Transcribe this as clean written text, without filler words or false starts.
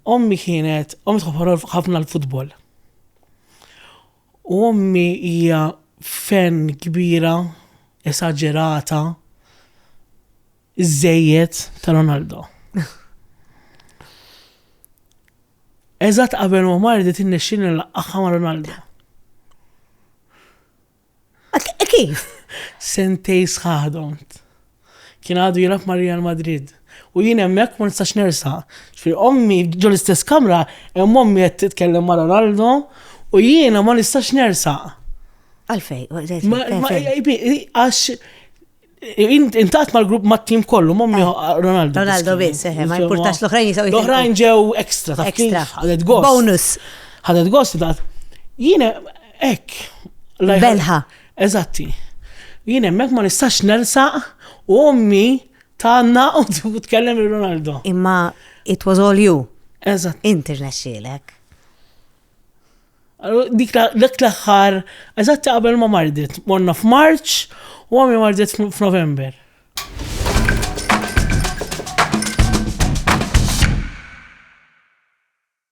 Ommi kienet, ommi tħobb ħafna l-futbol. U ommi hija fan kbira, esaġerata, iżżejjed ta' Ronaldo. Eżatt qabel ma mardet innexxieli nlaqqagħha ma' Ronaldo. Kif? Sentej sħaħ domt. Kien għadu jilgħab ma' Real Madrid. U jien hemmhekk ma nistax nersaq. Ġifieri ommi ġo l-istess kamra hemm ommi qed titkellem ma' Ronaldo u jiena ma nistax nersaq. Għalfej? Għax Intat mal-grupp mat-tim kollu, mommi eh, Ronaldo. Ronaldo biss, eh, ma importax l-oħrajn jisaw. L-oħrajn ġew ekstra, ta' Ekstra. Ħadet gost. Bonus. Ħadet gost, ta' jiena hekk. Belħa. Eżatti. Jien hemmhekk ma nistax nersaq u ommi tagħna u tkellem il-Ronaldo. Imma it was all you. Eżatt. Inti rnexxielek. Dik dak l-aħħar, eżatt qabel ma mardet, morna f'March u għami mardet f'November.